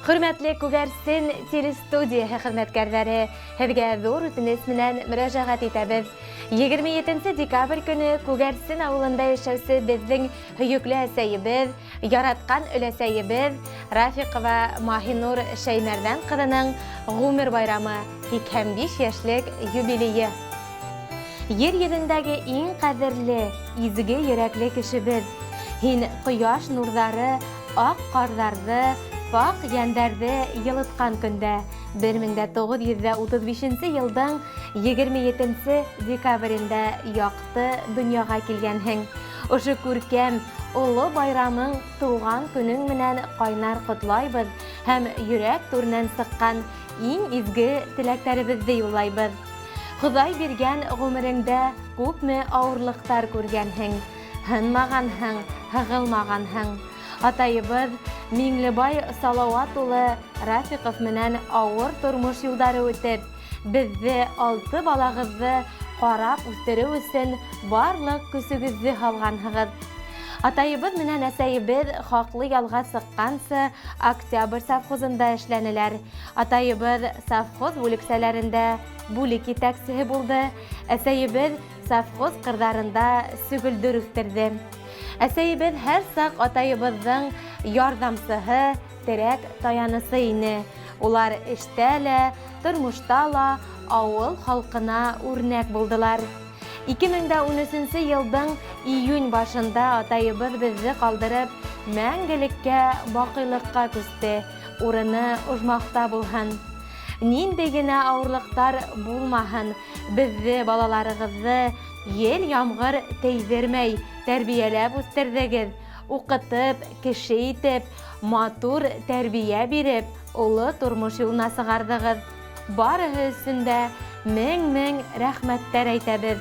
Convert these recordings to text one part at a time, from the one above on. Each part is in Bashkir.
Хөрмәтле Күгәрсен телестудияһы хеҙмәткәрҙәре, һеҙгә ҙур үтенес менән мөрәжәғәт итәбеҙ. 27 декабрь көнө Күгәрсен ауылында йәшәүсе беҙҙең һөйөклө әсәйебеҙ, яратҡан өләсәйебеҙ Рафиҡова Маһинур Шәймәрҙән ҡыҙының ғүмер байрамы, 85 йәшлек юбилейы. Ер йөҙөндәге иң ҡәҙерле, изге йөрәкле кешебеҙ. Һин ҡояш нурҙары аҡ ҡарҙарҙы, паҡ йәндәрҙе йылытҡан көндә, 1935 йылдың 27 декабрендә яҡты донъяға килгәнһең. Ошо күркәм, оло байрамың, тыуған көнөң менән ҡайнар ҡотлайбыҙ һәм йөрәк түренән сыҡҡан иң изге теләктәребеҙҙе юллайбыҙ. Хоҙай биргән ғүмереңдә күпме ауырлыҡтар күргәнһең, һынмағанһың, һығылмағанһың. Атайыбыҙ Миңлебай Салауат улы Рафиҡов менән ауыр тормош юлдары үтеп, беҙҙе, алты балағыҙҙы ҡарап үҫтереү өсөн барлыҡ көсөгөҙҙө һалғанһығыҙ. Атайыбыҙ менән әсәйебеҙ хаҡлы ялға сыҡҡансы Октябрь совхозында эшләнеләр. Атайыбыҙ совхоз бүлексәләрендә бүлек етәксеһе булды, әсәйебеҙ совхоз ҡырҙарында сөгөлдөр үҫтерҙе. Әсәйебеҙ һәр саҡ атайыбыҙҙың ярҙамсыһы, терәк таянысы ине. Улар эштә лә, тормошта ла ауыл халҡына үрнәк булдылар. 2013 йылдың июнь башында атайыбыҙ беҙҙе ҡалдырып, мәңгелеккә баҡыйлыҡҡа күсте. Урыны ожмахта булһын. Ниндәй генә ауырлыҡтар булмаһын, беҙҙе, балаларығыҙҙы, ел-ямғыр тейҙермәй тәрбиәләп үҫтерҙегеҙ, уҡытып, кеше итеп, матур тәрбиә биреп, оло тормош юлына сығарҙығыҙ. Барыһы өсөн дә мең-мең рәхмәттәр әйтәбеҙ.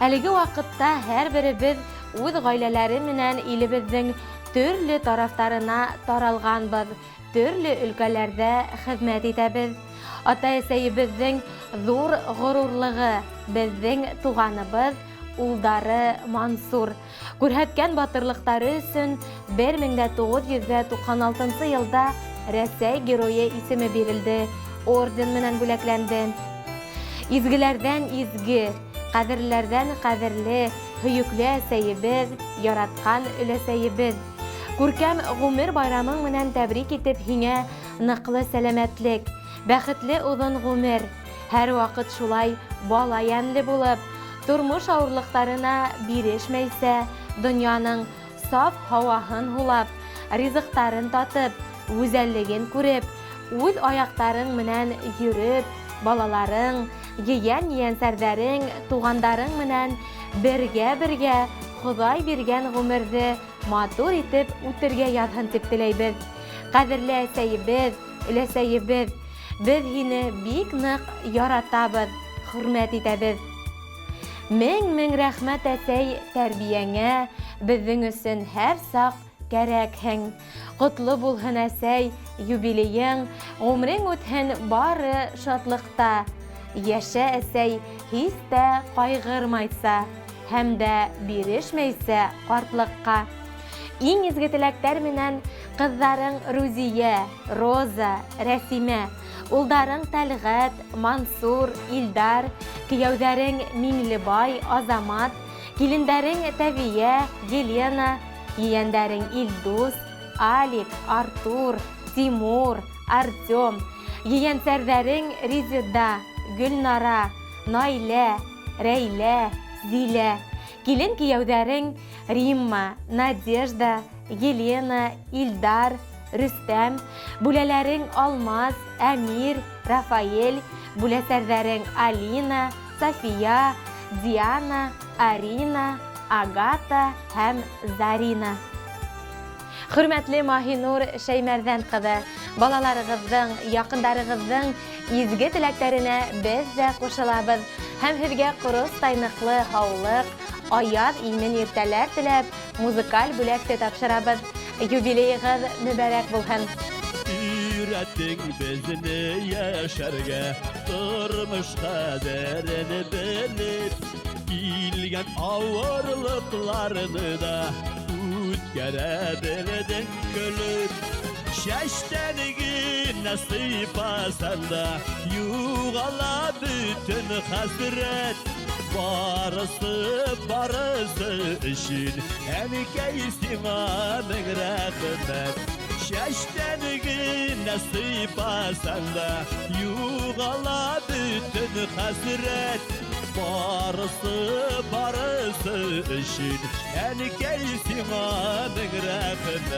Әлеге ваҡытта һәр беребеҙ үҙ ғаиләләре менән илебеҙҙең төрлө тарафтарына таралғанбыҙ, төрлө өлкәләрҙә хеҙмәт итәбеҙ. Ата-әсәйебеҙҙең ҙур ғорурлығы, беҙҙең туғаныбыҙ, улдары Мансур. Күрһәткән батырлыҡтары өсөн 1996 йылда Рәсәй Геройы исеме бирелде, орден менән бүләкләнде. Изгеләрҙән изге, ҡәҙерлеләрҙән ҡәҙерле, һөйөклө әсәйебеҙ, яратҡан өләсәйебеҙ. Күркәм ғүмер байрамың менән тәбрик итеп һиңә ныҡлы сәләмәтлек, бәхетле оҙон ғүмер, һәр ваҡыт шулай бала йәнле булып, тормош ауырлыҡтарына бирешмәйсә, донъяның саф һауаһын һулап, ризыҡтарын татып, гүзәллеген күреп, үҙ аяҡтарың менән йөрөп, балаларың, ейән-ейәнсәрҙәрең, туғандарың менән бергә-бергә Хоҙай биргән ғүмерҙе матур итеп үтергә яҙһын тип теләйбеҙ. Ҡәҙерле әсәйебеҙ, өләсәйебеҙ, беҙ һине бик ныҡ яратабыҙ, хөрмәт итәбеҙ. Мең-мең рәхмәт, әсәй, тәрбиәңә, беҙҙең өсөн һәр саҡ кәрәкһең. Ҡотло булһын, әсәй, юбилейың, ғүмерең үтһен бары шатлыҡта. Йәшә, әсәй, һис тә ҡайғырмайса һәм дә бирешмәйсә ҡартлыҡҡа. Иң изге теләктәр менән ҡыҙҙарың Рузия, Роза, Рәсимә, улдарың Тәлғәт, Мансур, Илдар, кейәүҙәрең Миңлебай, Азамат, килендәрең Тәвиә, Елена, ейәндәрең Илдус, Алик, Артур, Тимур, Артем, ейәнсәрҙәрең Резеда, Гөлнара, Наилә, Рәйлә, Зилә, килен кейәүҙәрең Римма, Надежда, Елена, Илдар, Рөстәм, бүләләрең Алмаз, Әмир, Рафаэль, бүләсәрҙәрең Алина, София, Диана, Арина, Агата һәм Зарина. Хөрмәтле Маһинур Шәймәрҙән ҡыҙы, балаларығыҙҙың, яҡындарығыҙҙың изге теләктәренә беҙ ҙә ҡушылабыҙ һәм һеҙгә ҡоростай ныҡлы һаулыҡ, аяҙ имен иртәләр теләп, музыкаль бүләк тә тапшырабыҙ. Юбилейығыҙ мөбәрәк булһын! Өйрәттең беҙҙе йәшәргә, тормош ҡәҙерен белеп, килгән ауырлыҡларҙы да үткәрә белдең көлөп. Чәчтән генә сыйпасаң да, югала бөтен хәсрәт. Барысы, барысы өчен, әнкәй, сиңа мең рәхмәт. Чәчтән генә сыйпасаң да, югала бөтен хәсрәт. Барысы, барысы өчен, әнкәй, сиңа мең рәхмәт.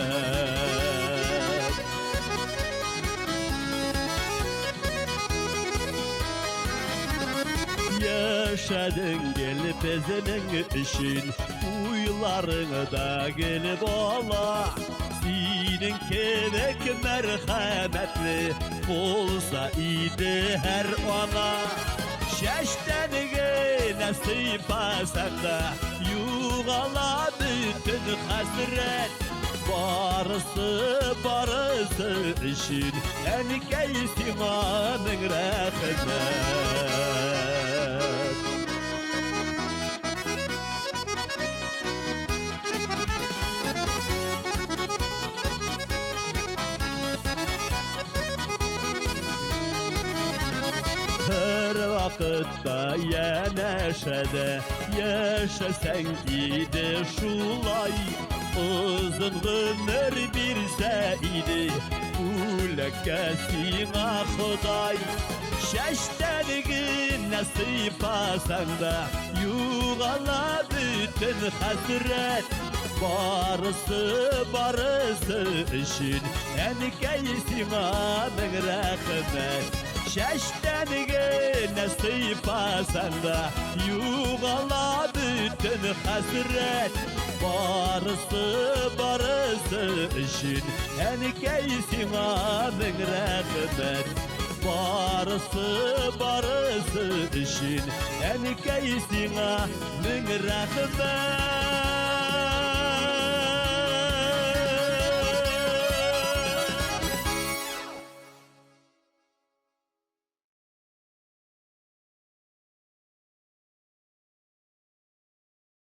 Яшәдең гел безнең өчен, уйларың да гел бала. Синең кебек мәрхәмәтле булса иде һәр ана. Чәчтән генә сыйпасаң да, югала бөтен хәсрәт. Барысы, барысы өчен, әнкәй, сиңа мең рәхмәт. Һәр вакытта янәшәдә яшәсәң иде шулай. Озын гомер бирсә иде бүләккә сиңа Ходай. Чәчтән генә сыйпасаң да, югала бөтен хәсрәт. Барысы, барысы өчен, әнкәй, сиңа мең рәхмәт. Чәчтән генә сыйпасаң да, югала бөтен хәсрәт. Барысы, барысы өчен, әнкәй, сиңа мең рәхмәт. Барысы, барысы өчен, әнкәй, сиңа мең рәхмәт.